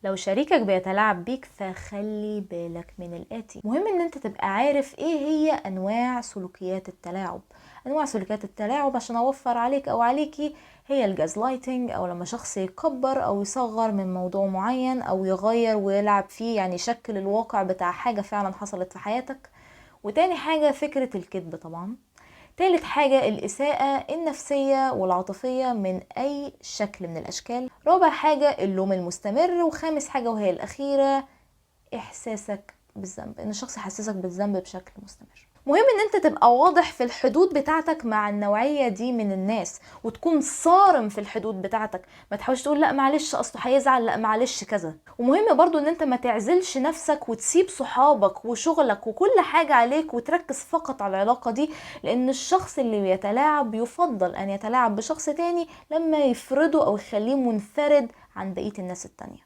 لو شريكك بيتلاعب بيك فخلي بالك من الآتي. مهم ان انت تبقى عارف ايه هي انواع سلوكيات التلاعب. انواع سلوكيات التلاعب عشان اوفر عليك او عليكي هي ال gaslighting، او لما شخص يكبر او يصغر من موضوع معين او يغير ويلعب فيه، يعني يشكل الواقع بتاع حاجة فعلا حصلت في حياتك. وتاني حاجة فكرة الكذب طبعا. تالت حاجة الإساءة النفسية والعاطفية من أي شكل من الأشكال. رابع حاجة اللوم المستمر. وخامس حاجة وهي الأخيرة إحساسك بالذنب، إن الشخص يحسسك بالذنب بشكل مستمر. مهم إن أنت تبقى واضح في الحدود بتاعتك مع النوعية دي من الناس، وتكون صارم في الحدود بتاعتك، ما تحاولش تقول لا معلش أصله هيزعل، لا معلش كذا. ومهم برضو إن أنت ما تعزلش نفسك وتسيب صحابك وشغلك وكل حاجة عليك وتركز فقط على العلاقة دي، لأن الشخص اللي بيتلاعب يفضل أن يتلاعب بشخص تاني لما يفرضه أو يخليه منفرد عن بقية الناس التانية.